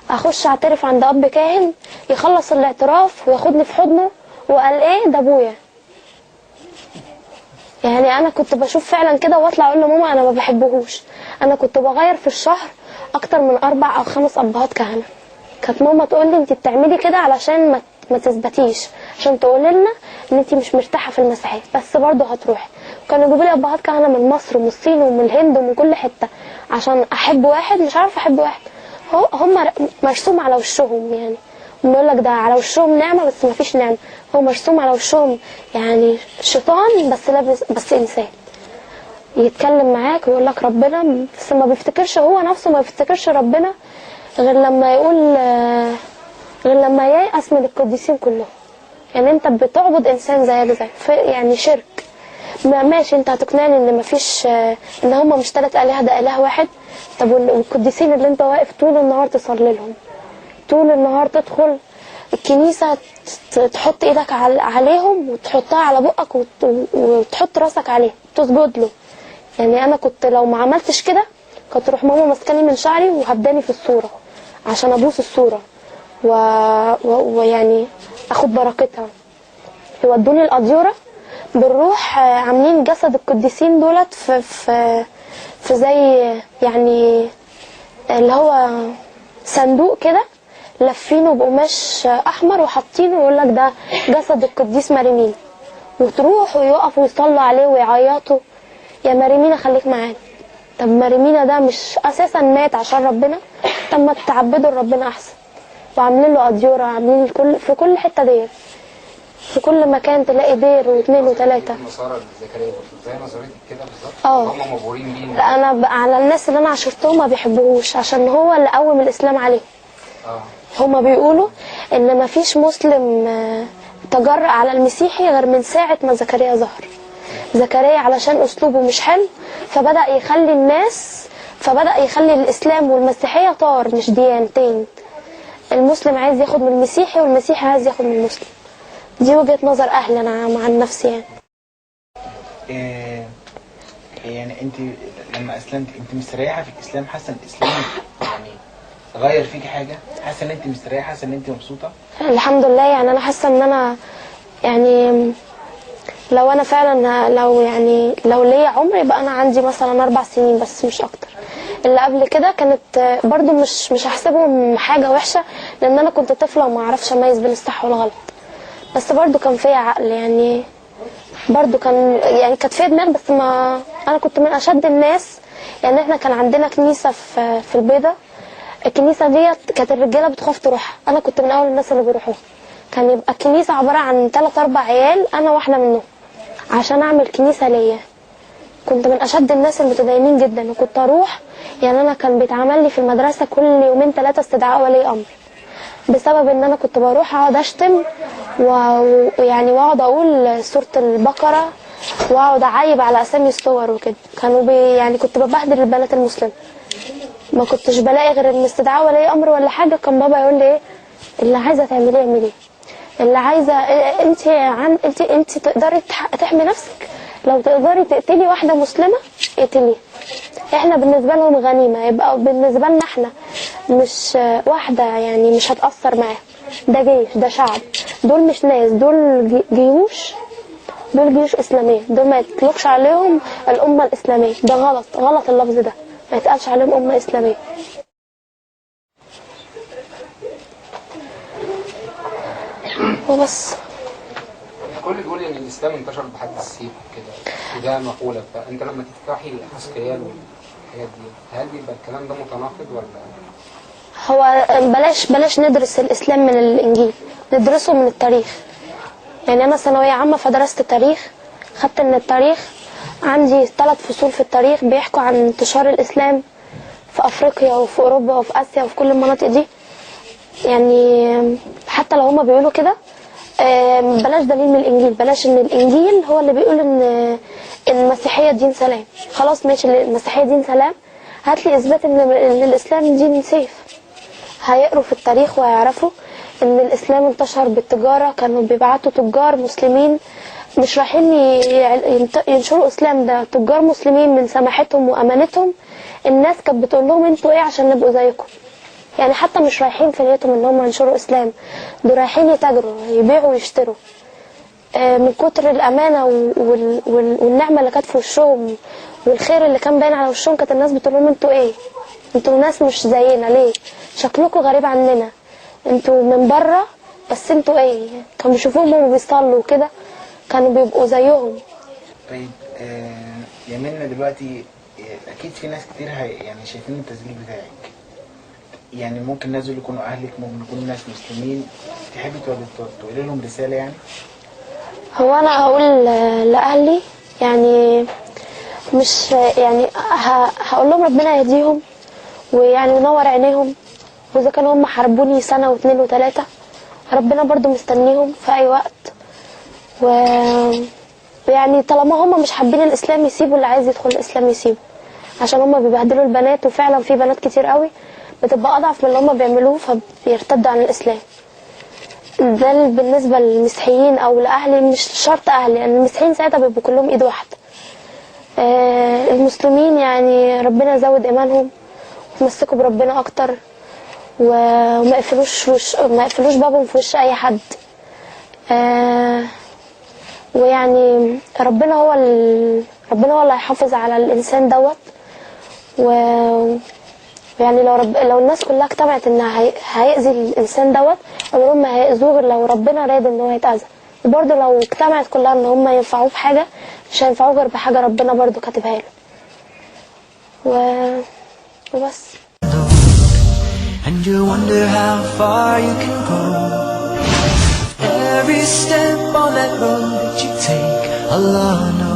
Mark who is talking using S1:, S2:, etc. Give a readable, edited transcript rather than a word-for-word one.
S1: اخش اعترف عند اب كاهن يخلص الاعتراف وياخدني في حضنه وقال ايه ده ابويا. يعني انا كنت بشوف فعلا كده واطلع اقول لماما انا ما بحبهوش. انا كنت بغير في الشهر اكتر من 4 أو 5 ابهات كهنة. كانت ماما تقول لي انت بتعملي كده علشان ما تثبتيش، عشان تقولي لنا ان انت مش مرتاحة في المسيحية، بس برضه هتروحي. كانوا يجيبوا لي ابهات كهنة من مصر ومن الصين ومن الهند ومن كل حتة عشان احب واحد، مش عارفه احب واحد. هم مرسوم على وشهم، يعني بيقول لك ده على وشهم نعمه بس ما فيش نعمه، هو مرسوم على وشهم يعني شيطان بس لابس بس انسان. يتكلم معاك ويقول لك ربنا، بس ما بيفتكرش هو نفسه، ما بيفتكرش ربنا غير لما يقول، غير لما ييأس من القديسين كلهم. يعني انت بتعبد انسان زيك زي يعني شرك. ماشي انت هتقنعني ان مفيش، ان هما مش 3 آلهة، ده اله واحد. طب والقديسين اللي انت واقف طول النهار تصلي لهم، طول النهار تدخل الكنيسة تحط ايدك عليهم وتحطها على بقك وتحط راسك عليه تسجد له. يعني انا كنت لو ما عملتش كده كانت تروح ماما ماسكاني من شعري وهبداني في الصورة عشان ابوس الصورة ويعني اخد بركتها. يودوني الأديرة، بنروح عاملين جسد القديسين دولت في في في زي يعني اللي هو صندوق كده، لفينه بقماش احمر وحاطينه، ويقول لك ده جسد القديس ماريمينا، وتروح ويقفوا ويصلوا عليه ويعيطوا يا ماريمينا خليك معانا. طب ماريمينا ده مش اساسا مات عشان ربنا؟ طب ما تعبدوا لربنا احسن. وعاملين له أديرة، عاملين في كل حتة دير، في كل مكان تلاقي دير و2 و3.
S2: النصارى زكريا زي نظريتك كده بالظبط؟ هم مبهورين بيه.
S1: لا انا على الناس اللي انا عاشرتهم ما بيحبوهوش عشان هو اللي قوم الاسلام عليهم. هما بيقولوا ان ما فيش مسلم تجرأ على المسيحي غير من ساعة ما زكريا ظهر. زكريا علشان اسلوبه مش حلو فبدأ يخلي الناس، فبدأ يخلي الاسلام والمسيحية طار مش ديانتين. المسلم عايز ياخد من المسيحي والمسيحي عايز ياخد من المسلم. دي وجهة نظر اهلي انا عن نفسي يعني.
S3: يعني انت لما اسلمت انت مستريحه في الاسلام؟ حاسه ان الاسلام يعني غير فيكي حاجة؟ حاسه ان انت مستريحه؟ حاسه ان انت مبسوطة؟
S1: الحمد لله. يعني انا حاسه ان انا يعني لو انا فعلا لو يعني لو ليا عمر يبقى انا عندي مثلا 4 سنين بس مش اكتر. اللي قبل كده كانت برضو مش هحسبهم حاجة وحشة لان انا كنت طفله وما اعرفش اميز بين الصح والغلط، بس برضو كان فيا عقل يعني، برضو كان يعني كانت فيا دماغ، بس ما انا كنت من اشد الناس. يعني احنا كان عندنا كنيسة في البيضة، الكنيسة ديت كانت الرجالة بتخاف تروحها، انا كنت من اول الناس اللي بيروحوها. كان يبقى الكنيسة عبارة عن 3 4 عيال، انا واحدة منهم، عشان اعمل كنيسة ليا. كنت من اشد الناس المتدينين جدا، وكنت اروح يعني انا كان بيتعمل لي في المدرسة كل يومين 3 استدعاء ولي امر، بسبب ان انا كنت بروح اقعد اشتم ويعني واقعد اقول سورة البقرة واقعد اعيب على اسامي الصور وكده. كانوا يعني كنت ببهدل البنات المسلمة، ما كنتش بلاقي غير ان استدعاء ولي امر ولا حاجة. كان بابا يقول لي ايه اللي عايزه تعمليه اعمليه، اللي عايزه انت انت تقدري تحمي نفسك، لو تقدري تقتلي واحدة مسلمة اقتليها. احنا بالنسبة لهم غنيمة، يبقى بالنسبة لنا احنا مش واحدة يعني مش هتاثر معاهم. ده جيش، ده شعب، دول مش ناس، دول جيوش، دول جيوش اسلامية، دول ما يطلقش عليهم الامة الاسلامية، ده غلط، غلط اللفظ ده، ما يتقالش عليهم امه اسلامية. وبس.
S2: الكل بيقول ان الاسلام انتشر بحد السيف كده، وده مقولة، فانت لما تفتحي حسقيال والحاجات دي هل بيبقى الكلام ده متناقض ولا؟
S1: هو بلاش ندرس الاسلام من الانجيل، ندرسه من التاريخ. يعني انا ثانوية عامة فدرست التاريخ، خدت ان التاريخ عندي 3 فصول في التاريخ بيحكوا عن انتشار الاسلام في افريقيا وفي اوروبا وفي اسيا وفي كل المناطق دي. يعني حتى لو هما بيقولوا كده بلاش دليل من الانجيل، بلاش ان الانجيل هو اللي بيقول ان المسيحية دين سلام. خلاص ماشي، المسيحية دين سلام، هات لي اثبات ان الاسلام دين سيف. هيقروا في التاريخ وهيعرفوا ان الاسلام انتشر بالتجارة، كانوا بيبعتوا تجار مسلمين مش رايحين ينشروا اسلام، ده تجار مسلمين من سماحتهم وامانتهم. الناس كانت بتقول لهم انتوا ايه عشان نبقوا زيكم، يعني حتى مش رايحين في نيتهم ان هم ينشروا اسلام، دول رايحين يتاجروا، يبيعوا ويشتروا. من كتر الامانة والنعمة اللي كانت في وشهم والخير اللي كان باين على وشهم، كانت الناس بتقول لهم انتوا ايه؟ انتوا ناس مش زينا، ليه؟ شكلكم غريب عننا، انتوا من بره بس انتوا ايه؟ كانوا بيشوفوهم وهم بيصلوا وكده، كانوا بيبقوا زيهم.
S3: طيب يا منى دلوقتي اكيد في ناس كتير يعني شايفين التسجيل بتاعك، يعني ممكن ناس دول يكونوا اهلك، ممكن يكونوا ناس مسلمين، تحبي تقولي لهم رسالة يعني؟
S1: هو انا هقول لاهلي يعني مش يعني هقول لهم ربنا يهديهم ويعني ينور عينيهم، واذا كانوا هم حاربوني سنة واثنين وثلاثة ربنا برضو مستنيهم في اي وقت. ويعني طالما هم مش حابين الاسلام يسيبوا، اللي عايز يدخل الاسلام يسيبه، عشان هم بيبهدلوا البنات، وفعلا في بنات كتير قوي بتبقى اضعف من اللي هم بيعملوه فبيرتدوا عن الاسلام. ده بالنسبة للمسيحيين او لاهلي، مش شرط اهلي لان يعني المسيحيين ساعتها بيبقوا كلهم ايد واحدة. المسلمين يعني ربنا يزود ايمانهم ويتمسكوا بربنا اكتر، وما يقفلوش ما يقفلوش بابهم في وش اي حد. ويعني ربنا هو ربنا هو اللي هيحافظ على الانسان دوت. ويعني لو الناس كلها اجتمعت ان هيأذي الانسان دوت، عمرهم ما هيأذوه غير لو ربنا راد ان هو يتأذى. وبرده لو اجتمعت كلها ان هم ينفعوه بحاجة، مش هينفعوه غير بحاجة ربنا برده كاتبها له. وبس.
S4: And you wonder how far you can go. Every step on that road that you take, Allah knows.